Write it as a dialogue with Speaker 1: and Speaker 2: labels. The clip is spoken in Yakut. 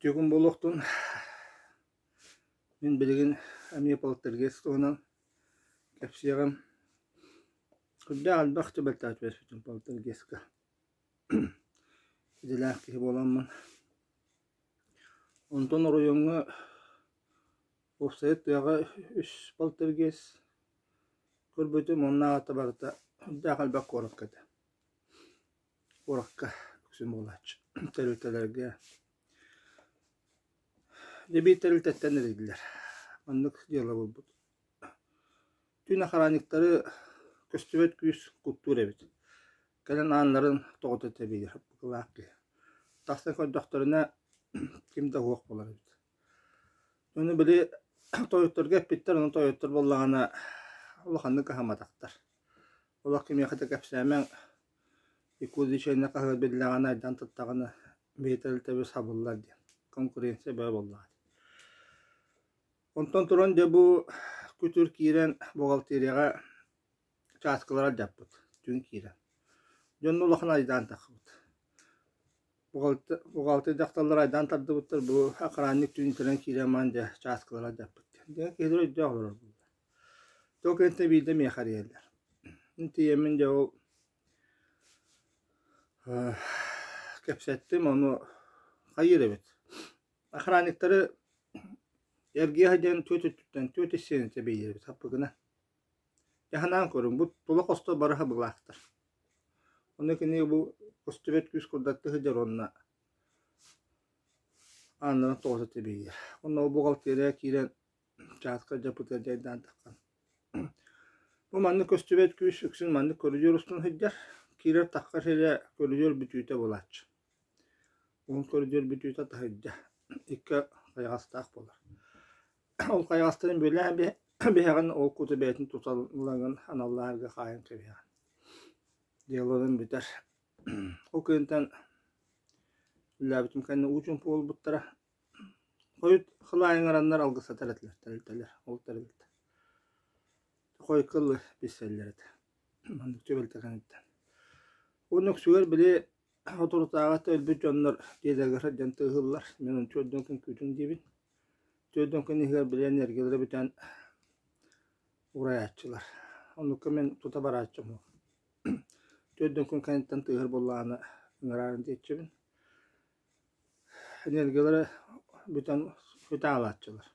Speaker 1: Үтүө күн буолуохтун. Мин билигин эмиэ полтергейст туһунан кэпсиэҕим. Кырдьаах элбэх түбэлтэҕэ түбэспитим полтергейска. Идэлээх киһи буоламмын. Онтон оройуоҥҥа уопсайа тыаҕа үс полтергейст көрбүтүм, уонна аата барыта үрдээх элбэх куоракка этэ. Куоракка үксүн буолааччы тэрилтэлэргэ. Дьэ биир тэрилтэттэн эрийдилэр. Маннык дьыала буолбут. Түүн охранниктары көстүбэт күүс куттуур эбит. Кэлэн ааннарын тоҕута тэбиир быһыылаах киһи. Тахсан көрдөхтөрүнэ ким да суох буолар эбит. Ону били тойотторго эппиттэр, ону тойоттор буоллаҕына улаханнык аһамматахтар. Олох кимиэхэ да кэпсээмэҥ, Якутвечерний хаһыат биллэҕинэ, айдаан туттаҕына, биһи тэрилтэбит сабыллар диэн. Конкуренция бөҕө буоллаҕа дии. Онтон туран дьэ бу күтүр киирэн бухгалтерияҕа чааскылары алдьаппыт, түүн киирэн. Дьонно улахан айдаан тахсыбыт. Бухгалтер дьахталлар айдаан тардыбыттар, бу охранник түүн кэлэн киирэн маан дьэ чааскылары алдьаппыт диэн. Дьэ киһилэр өйдөөх олорор буолла. Ол кэнниттэн биирдэ миэхэ эрийэллэр. Мин тиийэммин дьэ ол кэпсэттим, ону хайыыр эбит. Охранниктары эргийэ сылдьан түөрт өттүттэн түөрт истиэнэтэ биэрэр эбит хаппыгына. Дьэ санаан көрүҥ, бу тула хосто бары хабылаахтар. Ону кини бу көстүбэт күүс курдаттыы сылдьар уонна ааннарын тоҕута тэбиир. Онно ол бухгалтерия киирэн чааска дьаппытыгар дьайдаан таххан. Бу маннык көстүбэт күүс үксүн маннык көрүдүөр устун сылдьар, киирэр таххар сирэ көрүдүөр бүтүүтэ буолааччы. Уһун көрүдүөр бүтүүтэ таһырдьа икки хайаҕастаах буолар. Ол хайаҕастарын бүөлээн биһэҕин, ол куту бэйэтин туталлаҥын аналлааһарга хаайан кэбиһэҕин. Дьыалаларын бүтэр. Ол кыынтан үлэлээбитим кэннэ уу чуумпу буолбуттара. Хойут хылаайы ыҥыраннар алгысатар этилэр тэрилтэлэр, ол тэрилтэ. Хойукка дылы билсэллэр этэ. Маннык түбэлтэ кэнниттэн. Уонна үксүгэр били соторутааҕыта өлбүт дьоннор дьиэлэригэр сылдьан тыаһыыллар. Мин ону түөрт күн күүтүҥ диибин. Түөрт күн иһигэр били энергиялара бүтэн уурайааччылар. Оннукка мин тута барааччым. Түөрт күн кэнниттэн тыаһыр буоллаҕына ыҥыраарын диэччибин. Энергиялара бүтэн бүтэ аалааччылар.